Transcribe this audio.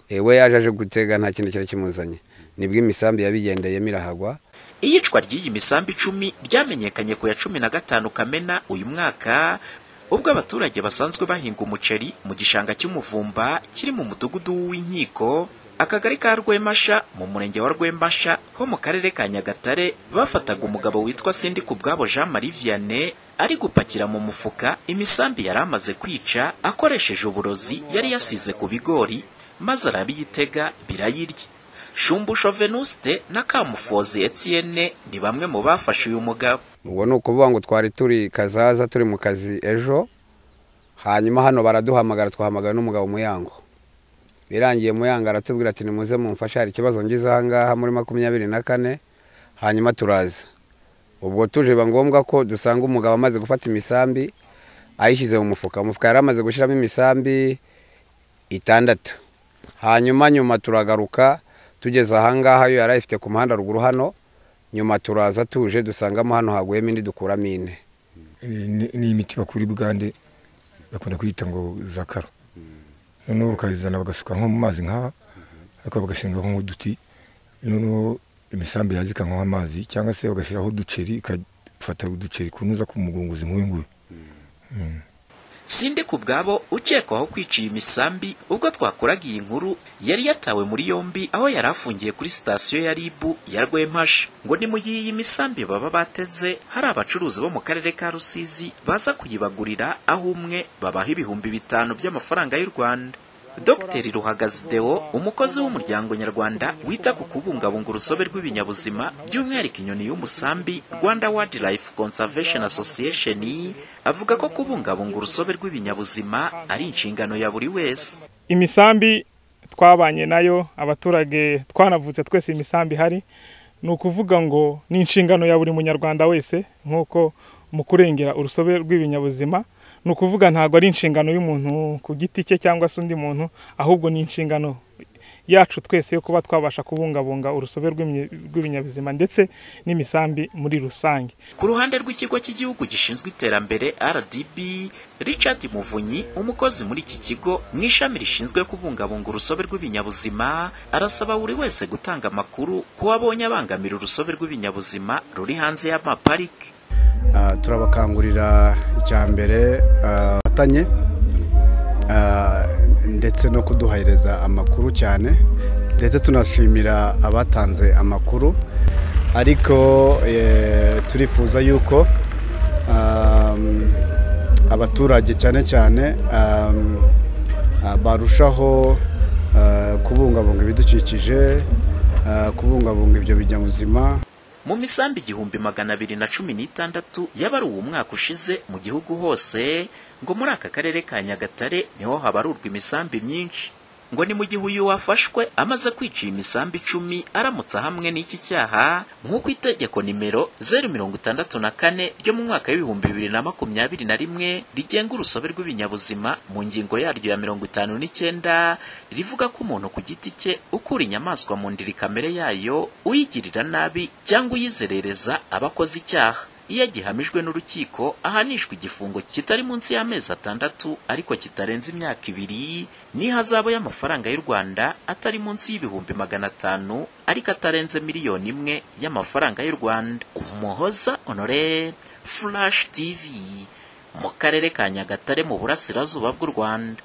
We yaje aje gutega, nta kintu cyari kimuzanye, nibwo imisambi yabigendeyemo irahagwa. Iyicwa ry'iyi misambi 10 ryamenyekanye ku ya 15 Kamena uyu mwaka, ubwo abaturage basanzwe bahinga umuceri mu gishanga cy'Umuvumba kiri mu mudugudu w'Inkiko, akagari ka Rwemasha mu murenge wa Rwembasha ho mu karere ka Nyagatare, bafataga umugabo witwa Sindikubwabo Jean Marie Vianney ari gupakira mu mufuka imisambi yari amaze kwica akoresheje uburozi yari yasize ku bigori, maze arabiyitega birayirya. Shumbusho Venuste na Kamufozi Etienne ni bamwe mu bafashe uyu mugabo. Ubwo ni ukuvuga ngo twari turi Kazaza, turi mu kazi ejo, hanyuma hano baraduhamagara, twahamagara n'umugabo Muyango. Birangiye Muyango aratubwira ati nimuze mumfashe, hari ikibazo ngize aha ngaha muri 24, hanyuma turaza. Ubwo tuje biba ngombwa ko dusanga umugabo amaze gufata imisambi ayishyize mu mufuka. Umufuka yari amaze gushyiramo imisambi 6. Hanyuma nyuma turagaruka tugeze aha ngaha, yo yari ayifite ku muhanda ruguru hano, nyuma turaza tuje dusangamo hano haguyemo indi, dukuramo 4. Ni imiti bakura i Bugande bakunda kwita ngo zakaro, noneho bakayizana bagasuka nko mu mazi nk'aha, ariko bagashingaho nk'uduti, noneho imisambi yaza ikanywaho amazi, cyangwa se bagashyiraho uduceri, ikafata uduceri kunuza ku mugunguzi nk'uyu nguyu. Sindikubwabo ukekwaho kwica iyi misambi, ubwo twakoraga iyi nkuru yari yatawe muri yombi aho yari afungiye kuri sitasiyo ya RIB ya Rwempasha. Ngo ni mu gihe iyi misambi baba bateze hari abacuruzi bo mu karere ka Rusizi baza kuyibagurira, aho umwe babaha 5000 by'amafaranga y'u Rwanda. Dr Ruhagazi Deo, umukozi w'umuryango nyarwanda wita ku kubungabunga urusobe rw'ibinyabuzima by'umwihariko inyoni y'umusambi, Rwanda Wildlife Conservation Association, avuga ko kubungabunga urusobe rw'ibinyabuzima ari inshingano ya buri wese. Imisambi twabanye nayo abaturage, twanavutse twese imisambi ihari, ni ukuvuga ngo ni inshingano ya buri munyarwanda wese nk'uko mu kurengera urusobe rw'ibinyabuzima. Ni ukuvuga ntabwo ari inshingano y'umuntu ku giti cye cyangwa se undi muntu, ahubwo ni inshingano yacu twese yo kuba twabasha kubungabunga urusobe rw'ibinyabuzima ndetse n'imisambi muri rusange. Ku ruhande rw'ikigo cy'igihugu gishinzwe iterambere RDB, Richard Muvunyi, umukozi muri iki kigo mu ishami rishinzwe kubungabunga urusobe rw'ibinyabuzima, arasaba buri wese gutanga amakuru ku wabonye abangamira urusobe rw'ibinyabuzima ruri hanze y'amaparike. Turabakangurira icya mbere abatanye ndetse no kuduhereza amakuru cyane, ndetse tunashimira abatanze amakuru, ariko turifuza yuko abaturage cyane cyane barushaho kubungabunga ibidukikije, kubungabunga ibyo binyabuzima. Mu misambi 1216 yabaruwe umwaka ushize mu gihugu hose, ngo muri aka karere ka Nyagatare niho habarurwa imisambi myinshi. Ngo ni mu gihe uyu wafashwe amaze kwica imisambi 10 aramutse hamwe n'iki cyaha, nk'uko itegeko nimero 064 ryo mu mwaka w'ibihumbi 2021 rigenga urusobe rw'ibinyabuzima mu ngingo yaryo ya 59 rivuga ko umuntu ku giti cye ukura inyamaswa mu ndiri kamere yayo, uyigirira nabi cyangwa uyizerereza aba akoze icyaha. Iyo agihamijwe n'urukiko ahanishwa igifungo kitari munsi y'amezi 6 ariko kitarenze imyaka 2, n'ihazabu y'amafaranga y'u Rwanda atari munsi y'500,000 ariko atarenze 1,000,000 y'amafaranga y'u Rwanda. Umuhoza Honore, Flash TV, mu karere ka Nyagatare mu burasirazuba bw'u Rwanda.